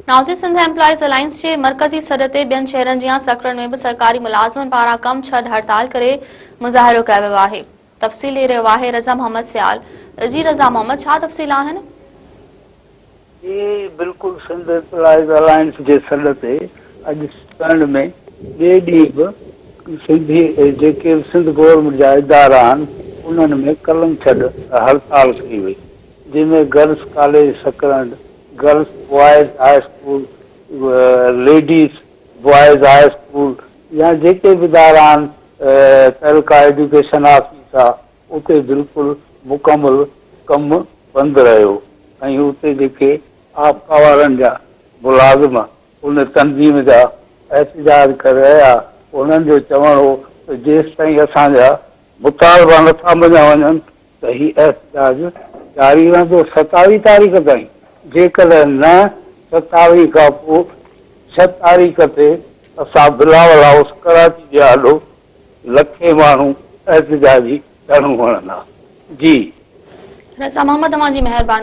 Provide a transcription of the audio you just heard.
ناظرين Sindh employees alliance جي مرڪزي سڏ تي ٻين شهرن جيان سکرن ۾ به سرڪاري ملازمن پاران ڪم ڇڏ هڙتال ڪري مظاهرو ڪيو ويو آهي. تفصيل ڏئي رهيو آهي رضا محمد سيال. جي رضا محمد ڇا تفصيل آهن؟ جي بلڪل سنڌ ايمپلائيز الائنس جي سڏ تي اڄ سکرن ۾ ٻئي ڏينهن به سنڌي جيڪي به سنڌ گورنمينٽ جا ادارا آهن انهن ۾ قلم ڇڏ هڙتال ڪئي وئي جنهن ۾ girls college Sakrand, girls boys high school, ladies boys high school يا جيڪي به ادارا آهن تعلقه ايجوڪيشن آفيس آ اتي بلڪل مڪمل ڪم بند رهيو ۽ اتي جيڪي آپڪا وارن جا ملازم ان تنظيم جا احتجاج ڪري رهيا انهن جو چوڻ هو ته جيستائين اسان جا مطالبا نٿا مڃيا وڃن ته هي احتجاج جاري رهندو 27 تاريخ تائين، جيڪڏهن نه 27 کان پوء ڇهه تاريخ تي اسان بلاول هائوس ڪراچي جي آڏو لکين ماڻهو احتجاجي ڌرڻو هڻندا. جي. رضا محمد اوهان جي مهرباني.